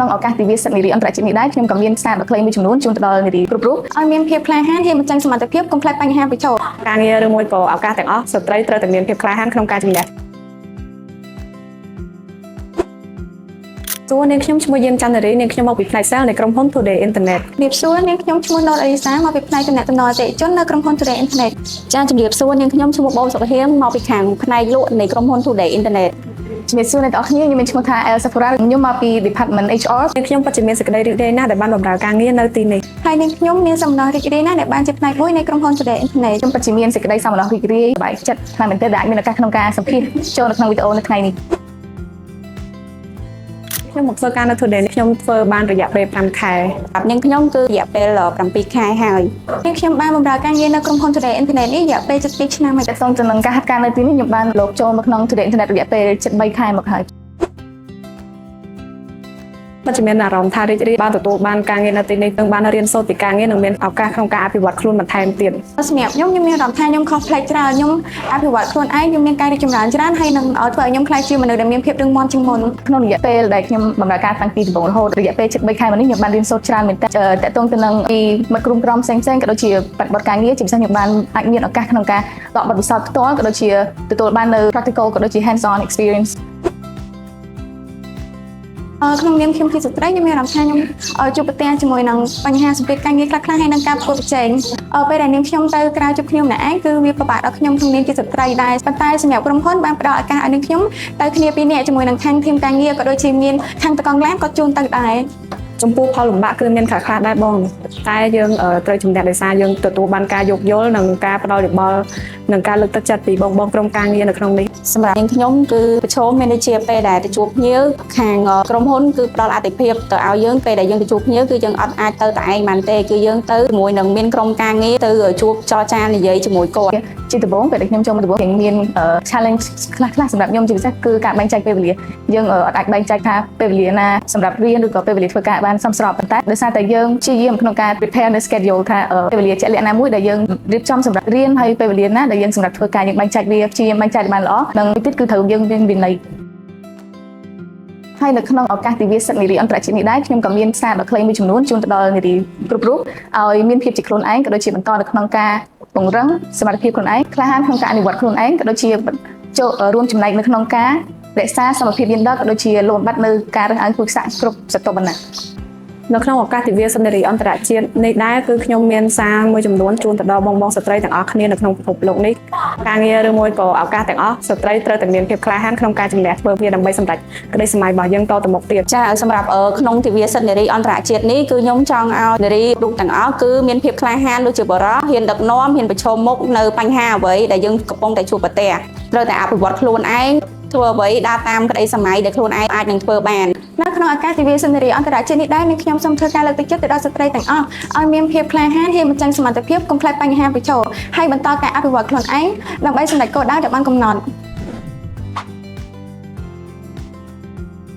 ក្នុងឱកាសទិវាសិទ្ធិនារីអន្តរជាតិនេះដែរខ្ញុំក៏មានសារដ៏ខ្លីមួយចំនួនជូនទៅដល់នារីគ្រប់រូប ឲ្យមានភាពក្លាហានហ៊ានបញ្ចេញសមត្ថភាពកុំខ្លាចបញ្ហាប្រឈម ការងារឬមួយក៏ឱកាសទាំងអស់ស្ត្រីត្រូវតែមានភាពក្លាហានក្នុងការជំនះសួរនាងខ្ញុំឈ្មោះយាមចន្ទរីនាងខ្ញុំមកពីផ្នែក sale នៃក្រុមហ៊ុន Today Internet។ ជំរាបសួរនាងខ្ញុំឈ្មោះណូតអេលីសាមកពីផ្នែកទំនាក់ទំនងអតិថិជននៅក្រុមហ៊ុន Today Internet។ ចាជំរាបសួរនាងខ្ញុំឈ្មោះបូសុខហៀមមកពីខាងផ្នែកលក់នៃក្រុមហ៊ុន Today Internet។ ជំរាបសួរអ្នកទាំងអស់គ្នាខ្ញុំមានឈ្មោះថា El Safura ខ្ញុំមកពី Department HR។ នាងខ្ញុំពិតជាមានសេចក្តីរីករាយណាស់ដែលបានបម្រើការងារនៅទីនេះ។ ហើយនាងខ្ញុំមានសំណងរីករាយណាស់ដែលបានជាផ្នែកមួយនៃក្រុមហ៊ុន Today Internet។ ខ្ញុំពិតជាមានសេចក្តីសោមនស្សរីករាយសប្បាយចិត្តខ្លាំងមែនទែនដែលអាចមានឱកាសក្នុងការសម្ភាសចូលនៅក្នុងវីដេអូនៅថ្ងៃនេះ។ ខ្ញុំមកធ្វើការនៅ Today នេះខ្ញុំធ្វើបានរយៈពេល5ខែ។ សម្រាប់នាងខ្ញុំគឺរយៈពេល7ខែហើយ។ នាងខ្ញុំបានបម្រើការងារនៅក្រុមហ៊ុន Today Internet នេះរយៈពេល7ឆ្នាំហើយ។ ទាក់ទងទៅនឹងការហាត់ការនៅទីនេះខ្ញុំបានលោកចូលមកក្នុង Today Internet រយៈពេល73ខែមកហើយ។ ពិតជាមានអារម្មណ៍ថារីករាយបានទទួលបានការងារនៅទីនេះនិងបានរៀនសូត្រពីការងារនិងមានឱកាសក្នុងការអភិវឌ្ឍខ្លួនបន្ថែមទៀត។ សម្រាប់ខ្ញុំខ្ញុំមានអារម្មណ៍ថាខ្ញុំខុសប្លែកច្រើនខ្ញុំអភិវឌ្ឍខ្លួនឯងខ្ញុំមានការរីកចម្រើនច្រើនហើយនឹងធ្វើឲ្យខ្ញុំក្លាយជាមនុស្សដែលមានភាពរឹងមាំជាងមុន។ ក្នុងរយៈពេលដែលខ្ញុំបម្រើការតាំងពីដំបូងរហូតរយៈពេល73ខែមកនេះខ្ញុំបានរៀនសូត្រច្រើនមែនទែនទាក់ទងទៅនឹងពីមិត្តក្រុមក្រុមផ្សេងៗក៏ដូចជាបរិបទការងារជាពិសេសខ្ញុំបានអាចមានឱកាសក្នុងការដកបទពិសោធន៍ផ្ទាល់ក៏ដូចជាទទួលបាននៅ practical ក៏ដូចជា hands on experience។ ក្នុងនាមខ្ញុំជាស្ត្រីខ្ញុំមានអារម្មណ៍ថាខ្ញុំជួបប្រទះជាមួយនឹងបញ្ហាសម្ពាធការងារខ្លះៗហើយនឹងការប្រកួតប្រជែងពេលដែលនាងខ្ញុំទៅក្រៅជួបខ្ញុំម្នាក់ឯងគឺវាពិបាកដល់ខ្ញុំក្នុងនាមជាស្ត្រីដែរប៉ុន្តែសម្រាប់ក្រុមហ៊ុនបានផ្ដល់ឱកាសឲ្យនាងខ្ញុំទៅគ្នាពីរនាក់ជាមួយនឹងខាង team ការងារក៏ដូចជាមានខាងតកង់ឡានក៏ជូនទៅដែរ។ ចំពោះផលលំបាកគឺមានខ្លះៗដែរបងតែយើងត្រូវជំនះដោយសារយើងទទួលបានការយោគយល់និងការផ្ដល់យោបល់និងការលើកទឹកចិត្តពីបងៗក្រុមការងារនៅក្នុងនេះ។ សម្រាប់នាងខ្ញុំគឺប្រឈមមានដូចជាពេលដែលទៅជួបភ្ញៀវខាងក្រុមហ៊ុនគឺផ្ដល់អតិភិបទៅឲ្យយើងពេលដែលយើងទៅជួបភ្ញៀវគឺយើងអត់អាចទៅតែឯងបានទេគឺយើងទៅជាមួយនឹងមានក្រុមការងារទៅជួបចរចានិយាយជាមួយគាត់។ ជាដំបូងពេលដែលខ្ញុំចូលមកដំបូងមាន challenge ខ្លះៗសម្រាប់ខ្ញុំជាពិសេសគឺការបែងចែកពេលវេលាយើងអត់អាចបែងចែកថាពេលវេលាណាសម្រាប់រៀនឬក៏ពេលវេលាធ្វើការបានសមស្របប៉ុន្តែដោយសារតែយើងព្យាយាមក្នុងការ prepare នៅ schedule ថាពេលវេលាជាក់លាក់ណាមួយដែលយើងរៀបចំសម្រាប់រៀនហើយពេលវេលាណាដែលយើងសម្រាប់ធ្វើការយើងបែងចែកវាព្យាយាមបែងចែកឲ្យបានល្អនិងមួយទៀតគឺត្រូវយើងមានវិន័យហើយនៅក្នុងឱកាសទិវាសិទ្ធិនារីអន្តរជាតិនេះដែរខ្ញុំក៏មានសារដ៏ខ្លីមួយចំនួនជូនទៅដល់នារីគ្រប់រូបឲ្យមានភាពជាខ្លួនឯងក៏ដូចជាបន្តនៅក្នុងការពង្រឹងសមត្ថភាពខ្លួនឯងក្លាហានក្នុងការអនុវត្តខ្លួនឯងក៏ដូចជាចូលរួមចំណែកនៅក្នុងការរក្សាសមភាពយេនឌ័រក៏ដូចជាលុបបំបាត់នៅការរើសអើងពូជសាសន៍គ្រប់ស្រទាប់វណ្ណៈ។ នៅក្នុងឱកាសទិវាសិទ្ធិនារីអន្តរជាតិនេះដែរគឺខ្ញុំមានសារមួយចំនួនជូនទៅដល់បងៗស្ត្រីទាំងអស់គ្នានៅក្នុងពិភពលោកនេះការងារឬមួយក៏ឱកាសទាំងអស់ស្ត្រីត្រូវតែមានភាពក្លាហានក្នុងការជំនះធ្វើវាដើម្បីសម្រេចក្តីស្រមៃរបស់យើងតទៅមុខទៀត។ ចាសម្រាប់ក្នុងទិវាសិទ្ធិនារីអន្តរជាតិនេះគឺខ្ញុំចង់ឲ្យនារីរូបទាំងអស់គឺមានភាពក្លាហានដូចជាបុរសហ៊ានដឹកនាំហ៊ានប្រឈមមុខនៅបញ្ហាអ្វីដែលយើងកំពុងតែជួបប្រទះត្រូវតែអភិវឌ្ឍខ្លួនឯងធ្វើអ្វីដើរតាមក្តីស្រមៃដែលខ្លួនឯងអាចនឹងធ្វើបាន។ នៅក្នុងឱកាសទិវាសិទ្ធិនារីអន្តរជាតិនេះដែរនាងខ្ញុំសូមធ្វើការលើកទឹកចិត្តទៅដល់ស្ត្រីទាំងអស់ឲ្យមានភាពក្លាហានហ៊ានបញ្ចេញសមត្ថភាពកុំខ្លាចបញ្ហាប្រឈមហើយបន្តការអភិវឌ្ឍខ្លួនឯងដើម្បីសម្រេចគោលដៅដែលបានកំណត់។